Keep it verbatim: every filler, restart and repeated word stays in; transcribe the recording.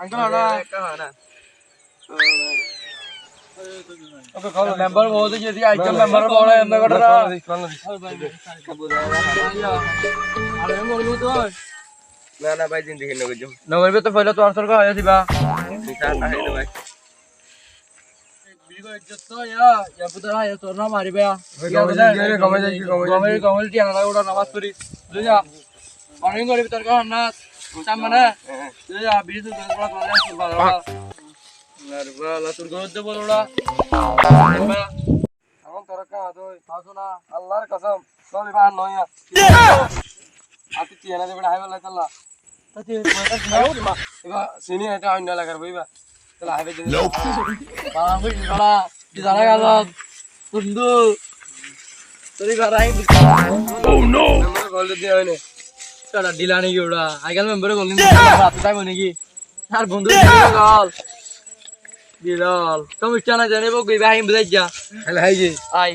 Ankol, ana. Ekka hó na. Membar bout óiye de, aijja membar boro, emne gorér na. Are mori giyum. Na, na bái, zindigi no goijjum. No goijjum to foila tuáñr sorkar hoiya diba. Misá hotá hoiye de bái. Biri gori izzot to ya, ya putra ya, tor na mariba. Gomel, gomel, gomel, gomel, gomel, tiyan ala ura namaz pori. Buzi za. Mane gori tor ka na. Samane. Buzi za, biri tu tor ka na. Narba, la tur gori de bolo la. Amon tor ka do. Asuna. Allar kosam. Soli ba no ya. Ati tiyan de bada haiba la talla. Ati, iba sini ete oinno elakar boi iba. Tala haiba din. Nope. Bala boi bala. Di zara galo. Kundu. Tori bara ai. Oh no. Membar gol de oine. Tala dilani gura. Aijkal membar gol de. Atu tai mone ki. Ar bondhu gol. Bilal. Tomi kena jane bo goi bai buzai ja. Hela hai ge. Ai.